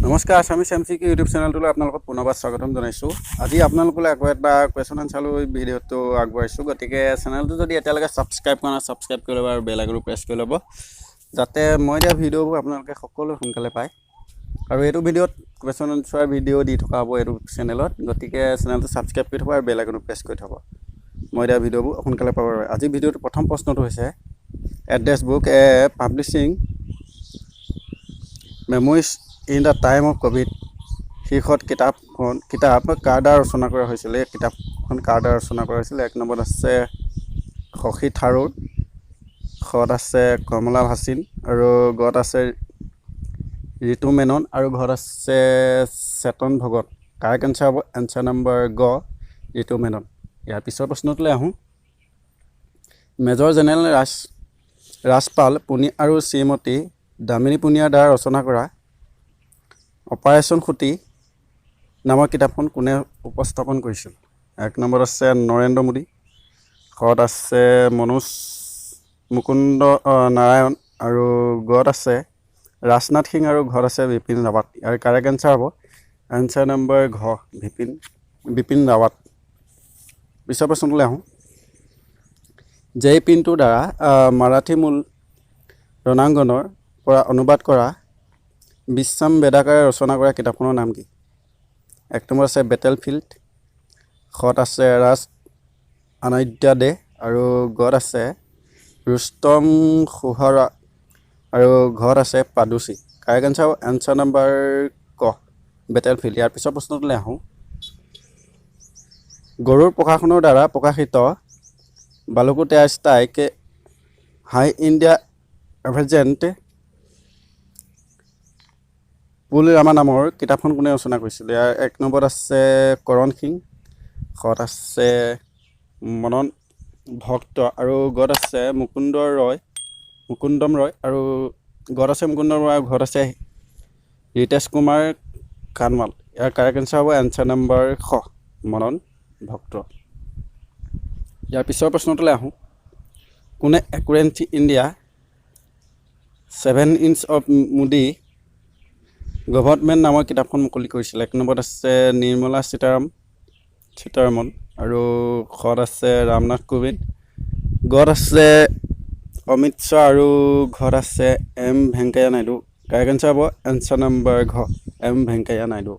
নমস্কাৰ, Assamese MCQ YouTube চেনেলটোলৈ আপোনালোকক পুনৰবাৰ স্বাগতম জনাইছোঁ। আজি আপোনালোকলৈ আকৌ এটা কুৱেশ্যন এনচাৰ লৈ ভিডিঅ'টো আগবঢ়াইছোঁ। গতিকে চেনেলটো যদি এতিয়ালৈকে ছাবস্ক্ৰাইব কৰা নাই, ছাবস্ক্ৰাইব কৰি ল'ব আৰু বেল আইকনটো প্ৰেছ কৰি ল'ব, যাতে মই দিয়া ভিডিঅ'বোৰ আপোনালোকে সকলোৱে সোনকালে পায়। আৰু এইটো ভিডিঅ'ত কুৱেশ্যন এনচাৰ ভিডিঅ' দি থকা হ'ব এইটো চেনেলত। গতিকে চেনেলটো ছাবস্ক্ৰাইব কৰি থ'ব আৰু বেল আইকনটো প্ৰেছ কৰি থ'ব মই দিয়া ভিডিঅ'বোৰ সোনকালে পাবৰ বাবে। আজি ভিডিঅ'টোৰ প্ৰথম প্ৰশ্নটো হৈছে address book a publishing memoirs in the time of Covid শীৰ্ষক কিতাপ কাৰ দ্বাৰা ৰচনা কৰা হৈছিল? এই কিতাপখন কাৰ দ্বাৰা ৰচনা কৰা হৈছিল? এক নম্বৰত আছে শশী থাৰুৰ, খত আছে কমলা ভাচিন আৰু গত আছে ঋতু মেনন আৰু ঘত আছে চেতন ভগত। কাৰেক্ট এনচাৰ হ'ব এনচাৰ নম্বৰ গ, ঋতু মেনন। ইয়াৰ পিছৰ প্ৰশ্নটোলৈ আহোঁ। মেজৰ জেনেৰেল ৰাজপাল পুনি আৰু শ্ৰীমতী দামিনী পুনিয়াৰ দ্বাৰা ৰচনা কৰা অপাৰেশ্যন সুতি নামৰ কিতাপখন কোনে উপস্থাপন কৰিছিল? এক নম্বৰত আছে নৰেন্দ্ৰ মোদী, খত আছে মনোজ মুকুন্দ নাৰায়ণ আৰু গত আছে ৰাজনাথ সিং আৰু ঘত আছে বিপিন ৰাৱাত। ইয়াৰ কাৰেক্ট এনচাৰ হ'ব এনচাৰ নম্বৰ ঘ, বিপিন ৰাৱাত। পিছৰ প্ৰশ্নটোলৈ আহোঁ। জে পিণ্টোৰ দ্বাৰা মাৰাঠী মূল ৰণাংগনৰ পৰা অনুবাদ কৰা বিশ্ৰাম বেদাকাৰে ৰচনা কৰা কিতাপখনৰ নাম কি? এক নম্বৰ আছে বেটেল ফিল্ড, খত আছে ৰাজ আনাদ্যা দে আৰু গত আছে ৰুস্তম সোহৰা আৰু ঘত আছে পাডুচি। কাৰেক্ট এনচাৰ এনচাৰ নম্বৰ ক, বেটেল ফিল্ড। ইয়াৰ পিছৰ প্ৰশ্নটোলৈ আহোঁ। গৰুড় প্ৰকাশনৰ দ্বাৰা প্ৰকাশিত Balakot Air Strike How India Avenged Pulwama নামৰ কিতাপখন কোনে ৰচনা কৰিছিল? ইয়াৰ এক নম্বৰত আছে কৰণ সিং, খত আছে মনন ভক্ত আৰু গত আছে মুকুন্দ ৰয়, মুকুন্দম ৰয় আৰু গত আছে মুকুন্দম ৰয় আৰু ঘত আছে ৰিতেশ কুমাৰ কানৱাল। ইয়াৰ কাৰেক্ট এনচাৰ হ'ব এনচাৰ নম্বৰ খ, মনন ভক্ত। ইয়াৰ পিছৰ প্ৰশ্নটোলৈ আহোঁ। কোনে Acquiring India: 7 Years of Modi Government নামৰ কিতাপখন মুকলি কৰিছিল? এক নম্বৰত আছে নিৰ্মলা সীতাৰমন আৰু খত আছে ৰামনাথ কোবিন্দ, গত আছে অমিত শ্বাহ আৰু ঘত আছে M Venkaiah Naidu. Correct answer হ'ব এনচাৰ নম্বৰ ঘ, এম ভেংকায়া নাইডু।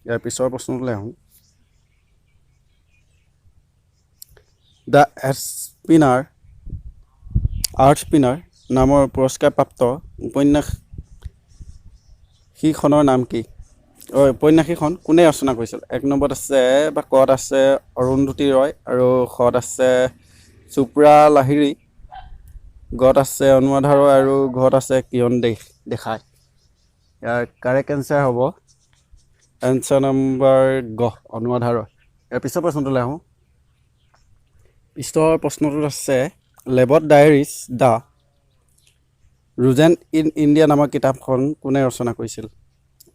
ইয়াৰ পিছৰ প্ৰশ্নটোলৈ আহোঁ। The earth spinner নামৰ পুৰস্কাৰপ্ৰাপ্ত উপন্যাসিকখনৰ নাম কি? উপন্যাসিকখন কোনে ৰচনা কৰিছিল? এক নম্বৰত আছে বা কত আছে অৰুন্ধতী ৰয় আৰু খত আছে চুপ্ৰা লাহিড়ী, গত আছে অনুৰাধা ৰয় আৰু ঘত আছে কিৰণ দেশাই। ইয়াৰ কাৰেক্ট এনচাৰ হ'ব এনচাৰ নম্বৰ গ, অনুৰাধা ৰয়। ইয়াৰ পিছৰ প্ৰশ্নটোলৈ আহোঁ। পিছৰ প্ৰশ্নটোত আছে Lab Diaries: The Rodents in India নামৰ কিতাপখন কোনে ৰচনা কৰিছিল?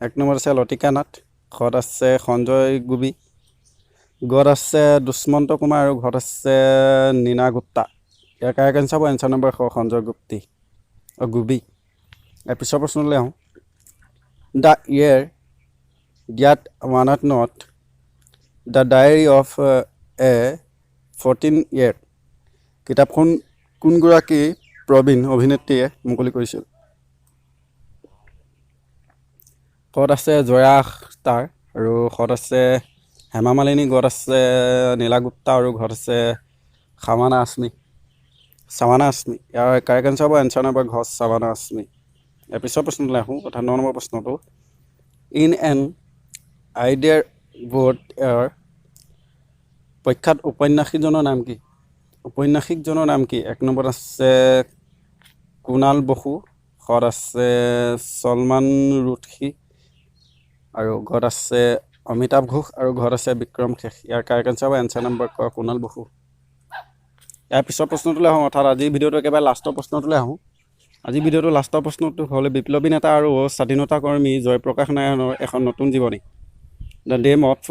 এক নম্বৰত আছে লতিকা নাথ, খত আছে সঞ্জয় গোবী, গত আছে দুষ্মন্ত কুমাৰ আৰু ঘত আছে নীনা গুপ্তা। ইয়াৰ কাৰেক্ট এনচাৰ হ'ব এনচাৰ নম্বৰ খ, সঞ্জয় গুপ্তি গোবী। ইয়াৰ পিছৰ প্ৰশ্নটোলৈ আহোঁ। The Year That Was Not: The Diary of a 14 Year কিতাপখন কোনগৰাকী প্ৰবীণ অভিনেত্ৰীয়ে মুকলি কৰিছিল? কত আছে জয়া আখতাৰ আৰু খত আছে হেমা মালিনী, গত আছে নীলা গুপ্তা আৰু ঘত আছে খামানা আছমি, চাৱানা আছমি। ইয়াৰ কাৰেক্ট এনচাৰ হ'ব এনচাৰ নম্বৰ ঘ, চাৱানা আছমি। ইয়াৰ পিছৰ প্ৰশ্নটোলৈ আহোঁ, অৰ্থাৎ ন নম্বৰ প্ৰশ্নটো। ইন এন আইডিয়াৰ বোৰ্ড এয়াৰ প্ৰখ্যাত উপন্যাসিকজনৰ নাম কি? ঔপন্যাসিকজনৰ নাম কি? এক নম্বৰত আছে কুণাল বসু, খত আছে ছলমান ৰুছদী আৰু ঘত আছে অমিতাভ ঘোষ আৰু ঘত আছে বিক্ৰম শেঠ। ইয়াৰ কাৰেক্ট এনচাৰ হ'ব এনচাৰ নম্বৰ ক, কুণাল বসু। ইয়াৰ পিছৰ প্ৰশ্নটোলৈ আহোঁ, অৰ্থাৎ আজিৰ ভিডিঅ'টো একেবাৰে লাষ্টৰ প্ৰশ্নটোলৈ আহোঁ। আজিৰ ভিডিঅ'টো লাষ্টৰ প্ৰশ্নটো হ'ল বিপ্লৱী নেতা আৰু স্বাধীনতা কৰ্মী জয়প্ৰকাশ নাৰায়ণৰ এখন নতুন জীৱনী The Dam of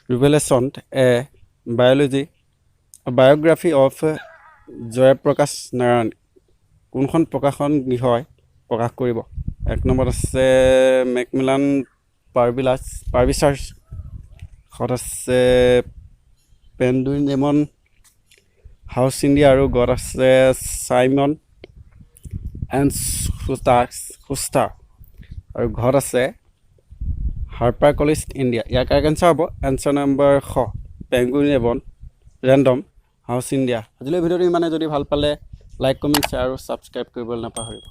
Revolution: A Biography of Jayaprakash Narayan. কোনখন প্ৰকাশন গৃহই প্ৰকাশ কৰিব? এক নম্বৰত আছে মেকমিলান পাব্লিছাৰ্ছ, খত আছে পেংগুইন ৰেণ্ডম হাউচ ইণ্ডিয়া আৰু গত আছে চাইমন এণ্ড সুষ্টাৰ আৰু ঘত আছে হাৰ্পাৰ কলিন্স ইণ্ডিয়া। ইয়াৰ কাৰেক্ট এনচাৰ হ'ব এনচাৰ নম্বৰ খ, পেংগুইন ৰেণ্ডম হাউচ ইণ্ডিয়া। আজিলৈ ভিডিঅ'টো ইমানে। যদি ভাল পালে লাইক, কমেণ্ট, শ্বেয়াৰ আৰু ছাবস্ক্ৰাইব কৰিবলৈ নাপাহৰিব।